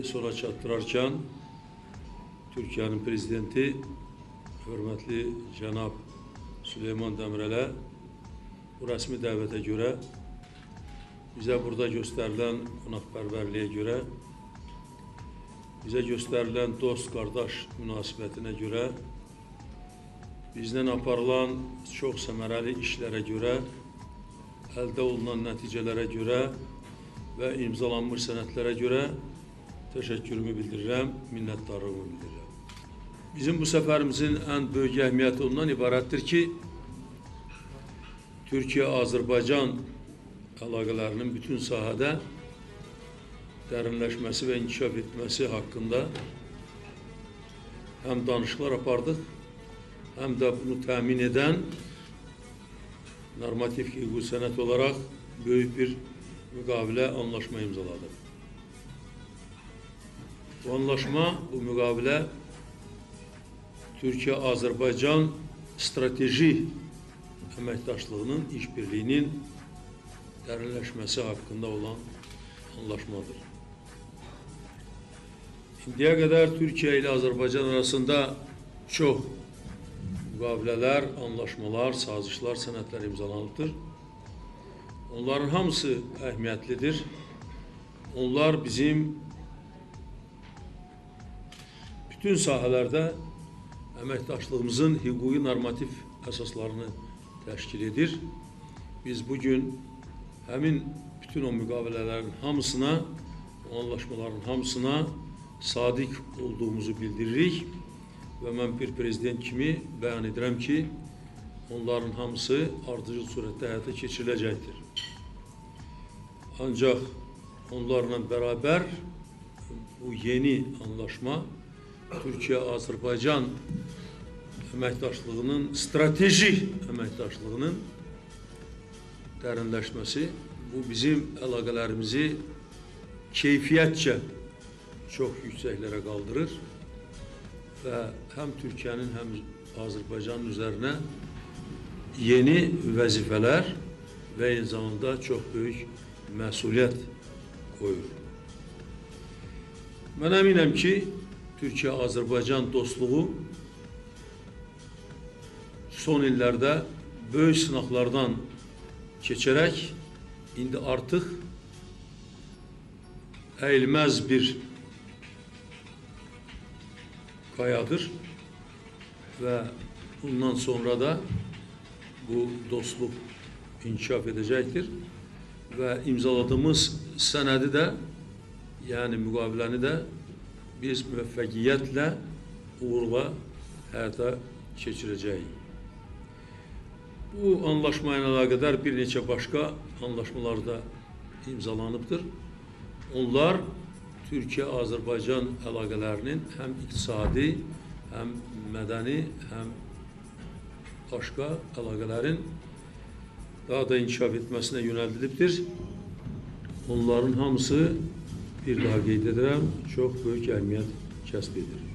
sona çatdırarkən Türkiyənin prezidenti hörmətli cənab Süleyman Demirel'e bu rəsmi dəvətə görə, bizə burada göstərilən qonaqpərvərliyə görə, bizə göstərilən dost-qardaş münasibətinə görə, bizdən aparılan çox səmərəli işlərə görə, əldə olunan nəticələrə görə və imzalanmış sənədlərə görə təşəkkürümü bildirirəm, minnətdarlığımı bildirirəm. Bizim bu səfərimizin ən böyük əhəmiyyəti ondan ibarətdir ki, Türkiyə-Azərbaycan əlaqələrinin bütün sahədə dərinləşməsi və inkişaf etməsi haqqında həm danışıqlar apardıq, həm də bunu təmin edən normativ hüquqi sənəd olaraq böyük bir müqavilə, anlaşma imzaladıq. Bu anlaşma, bu müqavilə Türkiyə-Azərbaycan strateji əməkdaşlığının, işbirliyinin dərinləşməsi haqqında olan anlaşmadır. İndiyə qədər Türkiyə ilə Azərbaycan arasında çox müqavilələr, anlaşmalar, sazişlər, sənədlər imzalanıbdır. Onların hamısı əhəmiyyətlidir. Onlar bizim bütün sahələrdə əməkdaşlığımızın hüquqi normativ əsaslarını təşkil edir. Biz bugün həmin bütün o müqavilələrin hamısına, o anlaşmaların hamısına sadiq olduğumuzu bildiririk və mən bir prezident kimi bəyan edirəm ki, onların hamısı ardıcıl surətdə həyata keçiriləcəkdir. Ancaq onlarla bərabər bu yeni anlaşma Türkiyə-Azərbaycan əməkdaşlığının, strateji əməkdaşlığının dərinləşməsi, bu bizim əlaqələrimizi keyfiyyətcə çox yüksəklərə qaldırır və həm Türkiyənin, həm Azərbaycanın üzərinə yeni vəzifələr və eyni zamanda çox böyük məsuliyyət qoyur. Mən əminəm ki, Türkiyə-Azərbaycan dostluğu son illərdə böyük sınaqlardan keçərək indi artıq əyilməz bir qayadır və bundan sonra da bu dostluq inkişaf edəcəkdir və imzaladığımız sənədi də, yəni müqaviləni də biz müvəffəqiyyətlə, uğurla həyata keçirəcəyik. Bu anlaşma ilə əlaqədar bir neçə başqa anlaşmalar da imzalanıbdır. Onlar Türkiyə-Azərbaycan əlaqələrinin həm iqtisadi, həm mədəni, həm başqa əlaqələrin daha da inkişaf etməsinə yönəldilibdir. Onların hamısı, bir daha qeyd edirəm, çox böyük əhəmiyyət kəsb edir.